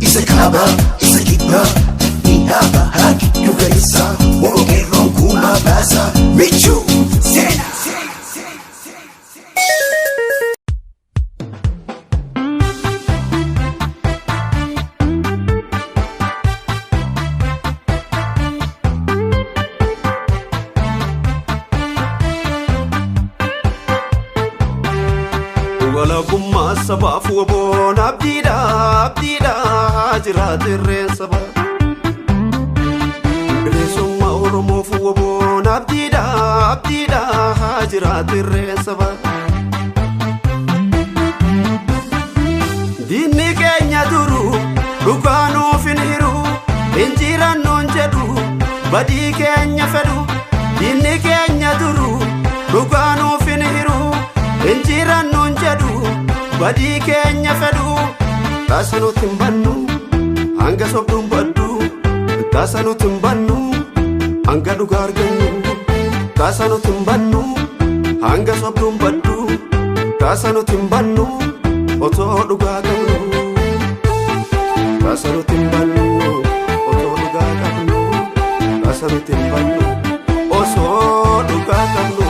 Isa kaaba, isa kibba, dhihaaba haa giddu galeessa, waboo qeerroon kumaa baasa, michuu seena. Walabummaa sabaaf waboon abdiidha, abdiidha, jiraate irreen saba. Bilisummaa Oromoof waboon abdiidha, abdiidha, jiraate irreen saba. Diinni keenya duru dhugaa nuuf hin hiru, injirannoon jedhu badii keenya fedhu. Diinni keenya duru dhugaa nuuf hin hiru, injirannoon jedhu badii keenya fedhu. Taasa nuti hin bannu hanga sobduun baddu, taasa nuti hin bannu hanga dhugaa argannu, taasa nuti hin bannu hanga sobduun baddu, taasa nuti hin bannu otoo dhugaa qabnu, taasa nuti hin bannu otoo dhugaa qabnu, taasa nuti hin bannu osoo dhugaa qabnu.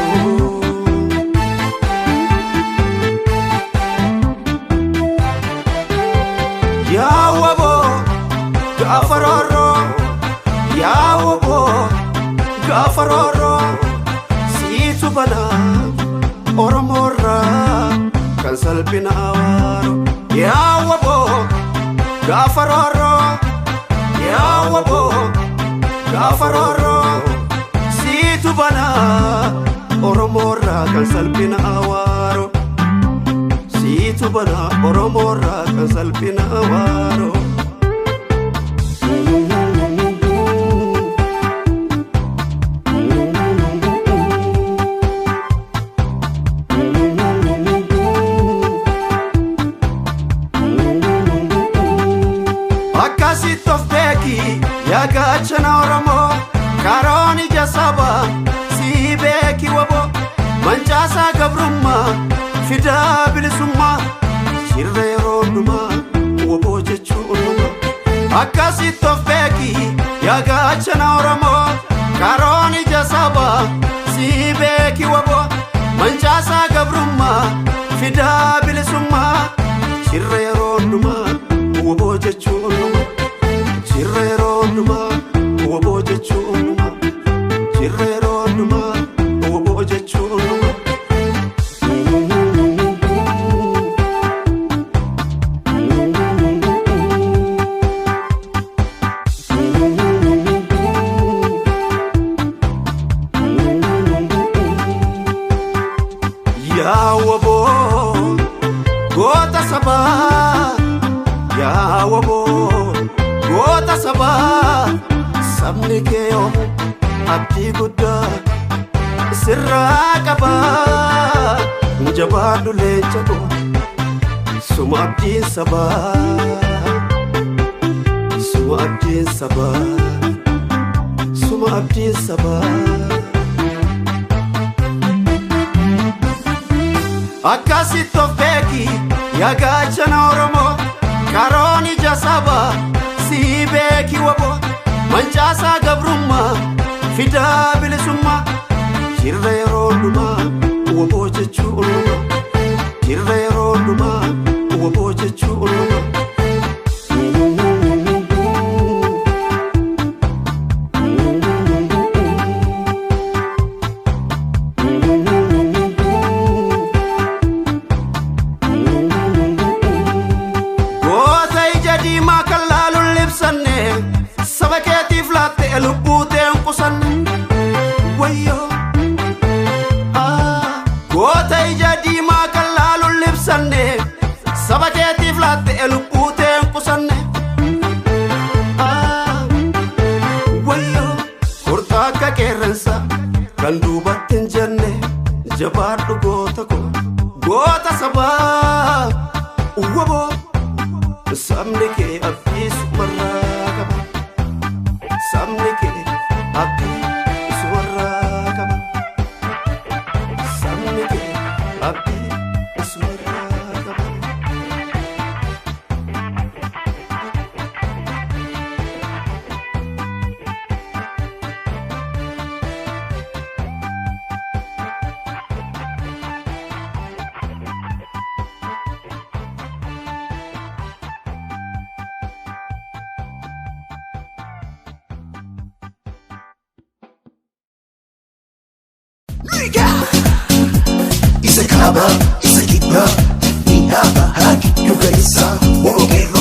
Yaa waboo gaafa roorroo, yaa waboo gaafa roorroo, siitu banaa Oromoorraa kan salphina awaaru. Yaa waboo gaafa roorroo, yaa waboo gaafa roorroo, siitu banaa Oromoorraa kan salphina awaaru. Siitu banaa Oromoorraa kan salphina awaaru. Akkasitti of beeki yaa gaachana Oromoo, karoon ija saba sii beeki waboo, mancaasaa gabrummaa fidaa bilisummaa, shirra yeroo hundumaa waboo jechuun numa. Akkasitti of beeki yaa gaachana Oromoo, karoon ija saba sii beeki waboo, mancaasaa gabrummaa fidaa bilisummaa, shirra yeroo hundumaa waboo jechuun numa. Shirra yeroo hundumaa waboo jechuun numa. Shirra yeroo hundumaa waboo jechuun numa. Yaa waboo goota sabaa, yaa waboo goota sabaa, sabni kee yoomu abdii guddaa sirraa qabaa. Jabaadhu leenca koo, suma abdiin sabaa, suma abdiin sabaa, suma abdiin sabaa. Akkasitti of beeki yaa gaachana Oromoo, karoon ija sabaa sii beeki waboo, mancaasaa gabrummaa fidaa bilisummaa, shirra yeroo hundumaa waboo jechuun numa. Shirra yeroo hundumaa waboo jechuun numa. Goota ija diimaa kan laaluun libsanne, saba keetiif laattee lubbuu ta'een qusanne. Wayyoo goota ija diimaa kan laaluun libsanne, saba keetiif laattee lubbuu ta'een qusanne. Wayyoo furtaa akka qeerransa kan duubatti hin jenne, jabaadhu goota koo, goota sabaa waboo, sabni kee abdii sumarraa qaba, sabni kee abdii sumarraa qaba, sabni kee abdii sumarraa qaba. Isa kaaba, isa kibbaa, dhihaa bahaa giddu galeessaa. Boru qeerroo.